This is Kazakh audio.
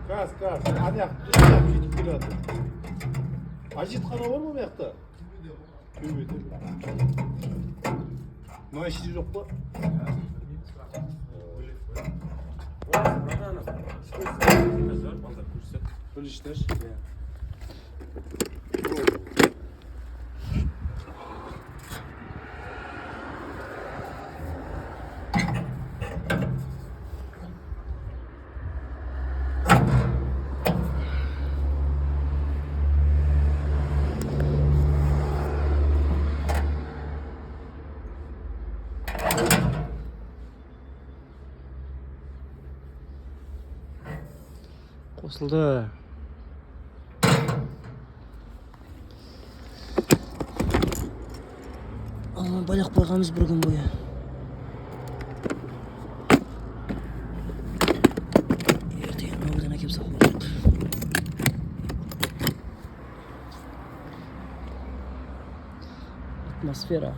Газ, газ. Ана дұрыстап жетіп келе жатыр. Әжетхана бар ма мына жақта? Төбеде. Мына іште жоқ па? Балдар көрсет. Бірінші. Қосылды. Ана байлап қойғанбыз бір күн бойы. Ертең новыйдан әкеліп салу керек. Атмосфера.